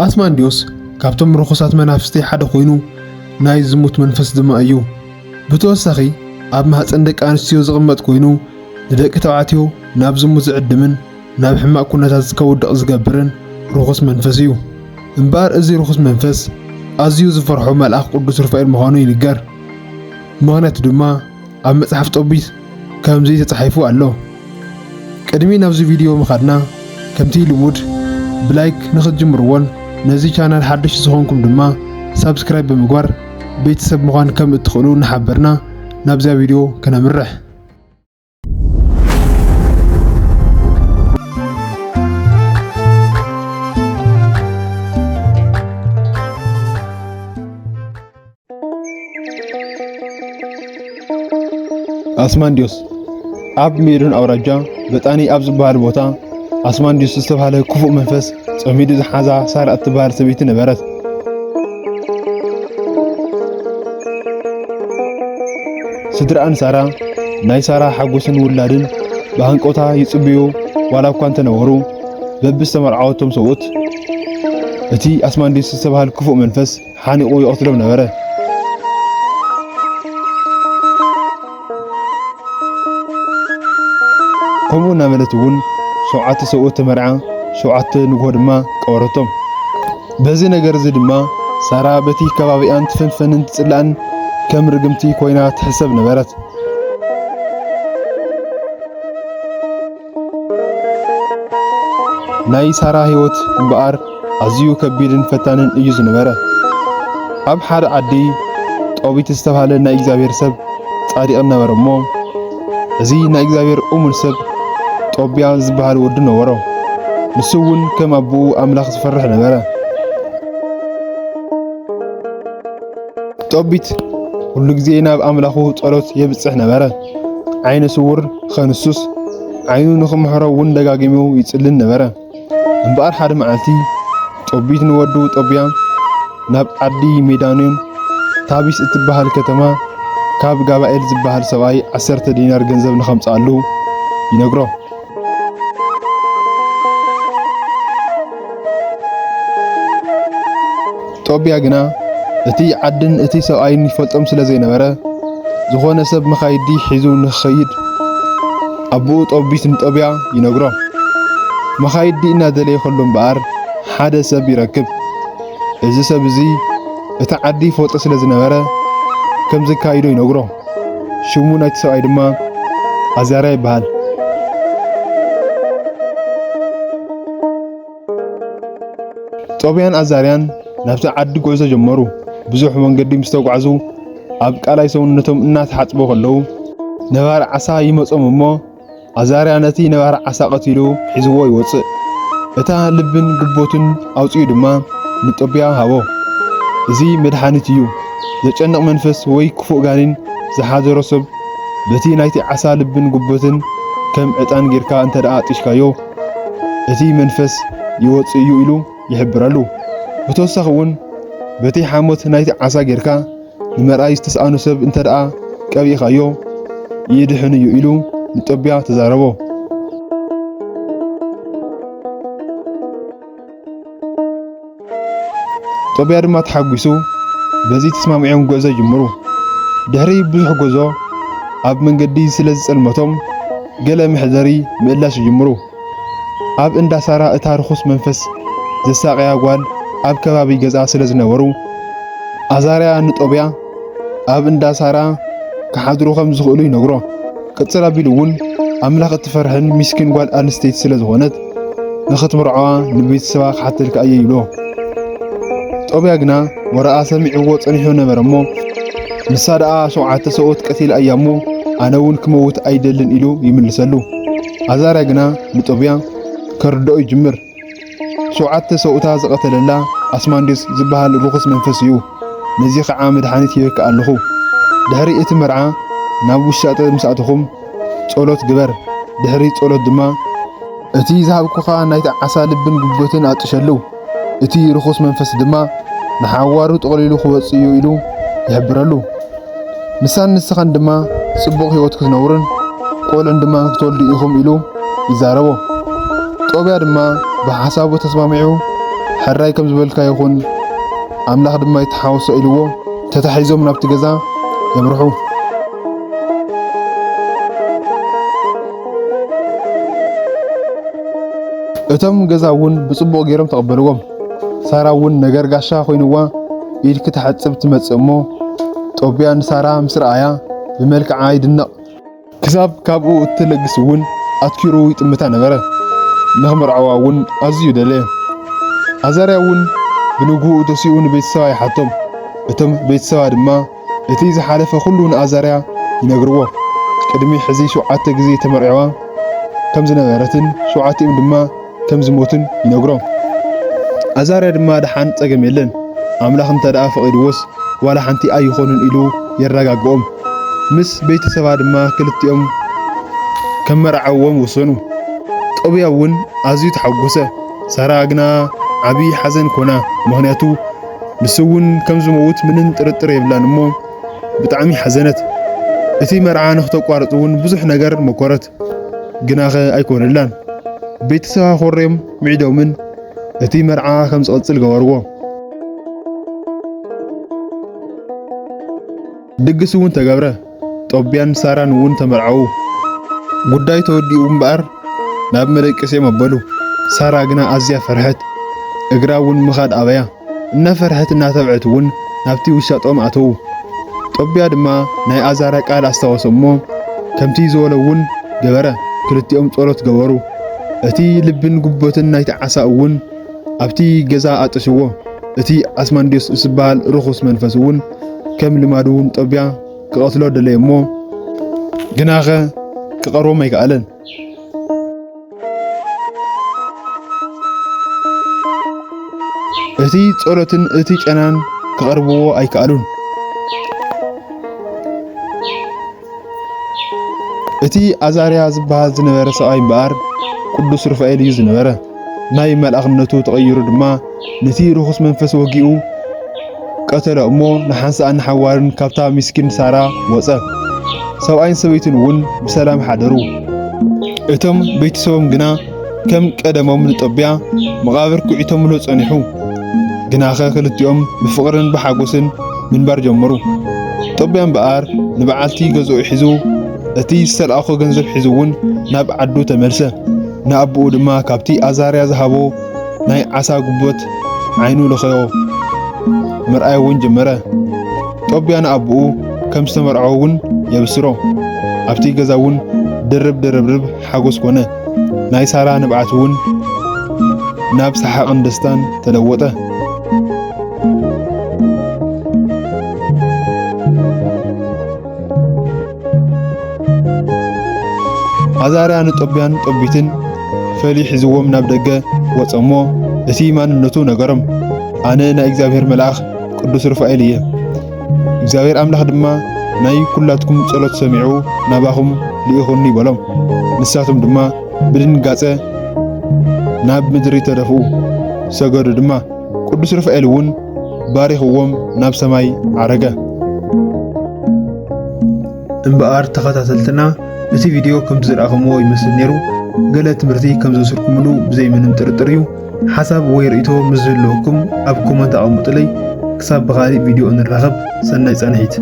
ኣስማንዲዮስ ካብቶም ርኹሳት መናፍስቲ ሓደ ኮይኑ፣ ናይ ዝሙት መንፈስ ድማ እዩ። ብተወሳኺ፣ ኣብ ማህፀን ደቂ ኣንስትዮ ዝቕመጥ ኮይኑ፣ ንደቂ ተባዕትዮ ናብ ዝሙት ዝዕድምን ናብ ሕማቕ ኩነታት ከውድቕ ዝገብርን ርኹስ መንፈስ እዩ። እምበኣር፣ እዚ ርኹስ መንፈስ ኣዝዩ ዝፈርሖ መልኣኽ ቅዱስ ሩፋኤል ምዃኑ ይንገር። ምኽንያቱ ድማ፣ ኣብ መጽሓፍ ጦቢት ከምዚ ተጻሒፉ ኣሎ። ቅድሚ ናብዚ ቪድዮ ምኻድና፣ ከምቲ ልሙድ ብላይክ ንኽትጅምርዎን ነዚ ቻናል ሓድሽ ዝኾንኩም ድማ ሳብስክራይብ ብምግባር ቤተሰብ ምዃን ከም እትኽእሉ እናሓበርና፣ ናብዛ ቪድዮ ከነምርሕ። ኣስማንዲዮስ። ኣብ ሜዶን ኣውራጃ በጣኒ ኣብ ዝበሃል ቦታ፣ ኣስማንዲዮስ ዝተባህለ ክፉእ መንፈስ ጸሚዱ ዝሓዛ ሳራ እትበሃል ሰበይቲ ነበረት። ስድራኣን ሳራ፣ ናይ ሳራ ሓጎስን ውላድን ብሃንቀውታ ይጽብዩ ዋላ እኳ እንተነበሩ፣ በብዝተመርዓወቶም ሰብኡት፣ እቲ ኣስማንዲዮስ ዝተባህል ክፉእ መንፈስ ሓኒቑ ይቐትሎም ነበረ። ከምኡ እናበለት እውን ሸውዓተ ሰብኡት ተመርዓ፣ ሸውዓተ ንግሆ ድማ ቀበረቶም። በዚ ነገር እዚ ድማ ሳራ በቲ ከባቢኣን ትፍንፈንን ትጽላእን ከም ርግምቲ ኮይና ትሕሰብ ነበረት። ናይ ሳራ ህይወት እምበኣር ኣዝዩ ከቢድን ፈታንን እዩ ዝነበረ። ኣብ ሓደ ዓዲ ጦቢት ዝተባህለ ናይ እግዚኣብሔር ሰብ ጻድቕ ነበረ እሞ፣ እዚ ናይ እግዚኣብሔር እሙን ሰብ ጦብያ ዝበሃል ወዲ ነበሮ። ንሱ እውን ከም ኣቦኡ ኣምላኽ ዝፈርሕ ነበረ። ጦቢት ኩሉ ግዜ ናብ ኣምላኹ ጸሎት የብጽሕ ነበረ። ዓይነ ስውር ኸንሱስ፣ ዓይኑ ንኽምሕሮ እውን ደጋጊሙ ይጽልን ነበረ። እምበኣር ሓደ መዓልቲ ጦቢት ንወዱ ጦብያ ናብ ዓዲ ሜዳንዮን ታቢስ እትበሃል ከተማ ካብ ጋባኤል ዝበሃል ሰብኣይ ዓሰርተ ዲናር ገንዘብ ንኸምጽኣሉ ይነግሮ። ጦብያ ግና እቲ ዓድን እቲ ሰብኣይን ይፈልጦም ስለ ዘይነበረ፣ ዝኾነ ሰብ መኻይዲ ሒዙ ንኽኸይድ ኣቦኡ ጦቢት ንጦብያ ይነግሮ። መኻይዲ እናደለየ ከሎ እምበኣር ሓደ ሰብ ይረክብ። እዚ ሰብ እዚ እቲ ዓዲ ይፈልጦ ስለ ዝነበረ ከም ዘካይዶ ይነግሮ። ሽሙ ናይቲ ሰብኣይ ድማ ኣዛርያ ይበሃል። ጦብያን ኣዛርያን ናብቲ ዓዲ ጉዕዞ ጀመሩ። ብዙሕ መንገዲ ምስ ተጓዕዙ፣ ኣብ ቃላይ ሰውነቶም እናተሓጽቡ ከለዉ፣ ነባሪ ዓሳ ይመጾም እሞ፣ ኣዛርያ ነቲ ነባሪ ዓሳ ቀቲሉ ሒዝዎ ይወጽእ። እታ ልብን ጉቦትን ኣውጺኡ ድማ ንጦብያ ሃቦ። እዚ መድሓኒት እዩ። ዘጨንቕ መንፈስ ወይ ክፉእ ጋኔን ዝሓደሮ ሰብ በቲ ናይቲ ዓሳ ልብን ጉቦትን ከም ዕጣን ጌርካ እንተ ደኣ ኣጢሽካዮ፣ እቲ መንፈስ ይወጽእ እዩ ኢሉ ይሕብረሉ። ብተወሳኺ እውን በቲ ሓሞት ናይቲ ዓሳ ጌርካ ንመርኣይ ዝተስኣኑ ሰብ እንተ ደኣ ቀቢእኻዮ፣ ይድሕን እዩ ኢሉ ንጦብያ ተዛረቦ። ጦብያ ድማ ተሓጒሱ በዚ ተስማሚዖም ጉዕዞ ይጅምሩ። ድሕሪ ብዙሕ ጉዕዞ ኣብ መንገዲ ስለ ዝጸልመቶም፣ ገለ መሕደሪ ምእላሽ ይጅምሩ። ኣብ እንዳ ሳራ እታ ርኹስ መንፈስ ዘሳቕያ ጓል ኣብ ከባቢ ገዝኣ ስለ ዝነበሩ፣ ኣዛርያ ንጦብያ ኣብ እንዳ ሳራ ክሓድሩ ከም ዝኽእሉ ይነግሮ። ቅጽል ኣቢሉ እውን ኣምላኽ እትፈርሕን ሚስኪን ጓል ኣንስተይቲ ስለ ዝኾነት፣ ንኽትምርዓዋ ንቤተሰባ ክሓተልካ እየ ይብሎ። ጦብያ ግና ወረኣ ሰሚዕዎ ጸኒሑ ነበረ እሞ፣ ንሳ ደኣ ሸውዓተ ሰብኡት ቀቲላ እያ እሞ፣ ኣነ እውን ክመውት ኣይደልን ኢሉ ይምልሰሉ። ኣዛርያ ግና ንጦብያ ከርድኦ ይጅምር። ሸውዓተ ሰብኡታ ዝቐተለላ ኣስማንዲዮስ ዝበሃል ርኹስ መንፈስ እዩ። ነዚ ኸዓ መድሓኒት ሂበካ ኣለኹ። ድሕሪ እቲ መርዓ ናብ ውሻጠ ምስ ኣተኹም ጸሎት ግበር። ድሕሪ ጸሎት ድማ እቲ ዝሃብኩኻ ናይቲ ዓሳ ልብን ጉበትን ኣጥሸሉ። እቲ ርኹስ መንፈስ ድማ ንሓዋሩ ጠቕሊሉ ክወጽእ እዩ ኢሉ ይሕብረሉ። ንሳን ንስኻን ድማ ጽቡቕ ህይወት ክትነብሩን ቆልዑን ድማ ክትወልዱ ኢኹም ኢሉ ይዛረቦ። ጦብያ ድማ ብሓሳቡ ተስማሚዑ ሕራይ ከም ዝበልካ ይኹን፣ ኣምላኽ ድማ ይተሓወሶ ኢልዎ፣ ተታሒዞም ናብቲ ገዛ የምርሑ። እቶም ገዛ እውን ብጽቡቕ ገይሮም ተቐበልዎም። ሳራ እውን ነገር ጋሻ ኮይንዋ፣ ኢድ ክትሓጽብ ትመጽእ እሞ፣ ጦብያ ንሳራ ምስ ረኣያ ብመልክዓ ይድነቕ። ክሳብ ካብኡ እትለግስ እውን ኣትኪሩ ይጥምታ ነበረ። ንኽመርዓዋ እውን ኣዝዩ ደለየ። ኣዛርያ እውን ብንግህኡ ተሲኡ ንቤተሰባ ይሓቶም። እቶም ቤተሰባ ድማ እቲ ዝሓለፈ ኩሉ ንኣዛርያ ይነግርዎ። ቅድሚ ሕዚ ሸውዓተ ግዜ ተመርዒዋ ከም ዝነበረትን ሸውዓቲኦም ድማ ከም ዝሞቱን ይነግሮም። ኣዛርያ ድማ ደሓን ጸገም የለን፣ ኣምላኽ እንተ ደኣ ፈቒድዎስ ዋላ ሓንቲ ኣይኾኑን ኢሉ የረጋግኦም። ምስ ቤተሰባ ድማ ክልቲኦም ከመርዓዎም ወሰኑ። ጦብያ እውን ኣዝዩ ተሓጎሰ። ሳራ ግና ዓብዪ ሓዘን ኮና፣ ምኽንያቱ ንሱ እውን ከም ዝመውት ምንም ጥርጥር የብላን እሞ ብጣዕሚ ሓዘነት። እቲ መርዓ ንክተቋርጽ እውን ብዙሕ ነገር መኮረት፣ ግናኸ ኣይኮነላን። ቤተሰባ ኮርዮም ምዒዶምን እቲ መርዓ ከም ዝቐጽል ገበርዎ። ድግስ እውን ተገብረ። ጦብያን ሳራን እውን ተመርዓዉ። ጉዳይ ተወዲኡ እምበኣር ናብ መደቀሲኦም ኣበሉ። ሳራ ግና ኣዝያ ፈርሐት። እግራ እውን ምኻድ ኣበያ። እናፈርሐት እናተብዐት እውን ናብቲ ውሻጦም ኣተዉ። ጦብያ ድማ ናይ ኣዛርያ ቃል ኣስታወሰ እሞ ከምቲ ዝበሎ እውን ገበረ። ክልቲኦም ጸሎት ገበሩ። እቲ ልብን ጉበትን ናይቲ ዓሳ እውን ኣብቲ ገዛ ኣጥሽዎ። እቲ ኣስማንድዮስ ዝበሃል ርኹስ መንፈስ እውን ከም ልማዱ ንጦብያ ክቐትሎ ደለየ እሞ፣ ግናኸ ክቐርቦም ኣይከኣለን። እቲ ጸሎትን እቲ ጨናን ክቐርብዎ ኣይከኣሉን። እቲ ኣዛርያ ዝበሃል ዝነበረ ሰብኣይ እምበኣር ቅዱስ ሩፋኤል እዩ ዝነበረ። ናይ መልኣኽነቱ ተቐይሩ ድማ ነቲ ርኹስ መንፈስ ወጊኡ ቀተሎ እሞ ንሓንሳእን ንሓዋርን ካብታ ምስኪን ሳራ ወጸ። ሰብኣይን ሰበይትን እውን ብሰላም ሓደሩ። እቶም ቤተሰቦም ግና ከም ቀደሞም ንጦብያ መቓብር ኩዒቶምሉ ጸኒሑ። ግናኸ ክልቲኦም ብፍቕርን ብሓጎስን ምንባር ጀመሩ። ጦብያ እምበኣር ንበዓልቲ ገዝኡ ሒዙ፣ እቲ ዝተልኣኾ ገንዘብ ሒዙ እውን ናብ ዓዱ ተመልሰ። ንኣቦኡ ድማ ካብቲ ኣዛርያ ዝሃቦ ናይ ዓሳ ጉበት ዓይኑ ለኸዮ፣ ምርኣይ እውን ጀመረ። ጦብያ ንኣቦኡ ከም ዝተመርዓወ እውን የብስሮ። ኣብቲ ገዛ እውን ድርብ ድርብርብ ሓጎስ ኮነ። ናይ ሳራ ንብዓት እውን ናብ ሰሓቕን ደስታን ተለወጠ። ኣዛርያ ንጦብያን ጦቢትን ፈልዩ ሒዝዎም ናብ ደገ ወጸ እሞ፣ እቲ ማንነቱ ነገሮም። ኣነ ናይ እግዚኣብሔር መልኣኽ ቅዱስ ሩፋኤል እየ። እግዚኣብሔር ኣምላኽ ድማ ናይ ኩላትኩም ጸሎት ሰሚዑ ናባኹም ልኢኹኒ በሎም። ንሳቶም ድማ ብድንጋጸ ናብ ምድሪ ተደፍኡ፣ ሰገዱ ድማ። ቅዱስ ሩፋኤል እውን ባሪኽዎም ናብ ሰማይ ዓረገ። እምበኣር ተኸታተልትና፣ እቲ ቪድዮ ከምቲ ዝረኣኹምዎ ይመስል ነይሩ። ገለ ትምህርቲ ከም ዝወሰድኩምሉ ብዘይ ምንም ጥርጥር እዩ። ሓሳብ ወይ ርእይቶ ምስ ዝህልወኩም ኣብ ኮመንት ኣቐምጡለይ። ክሳብ ብኻሊእ ቪድዮ እንራኸብ፣ ሰናይ ጻንሒት።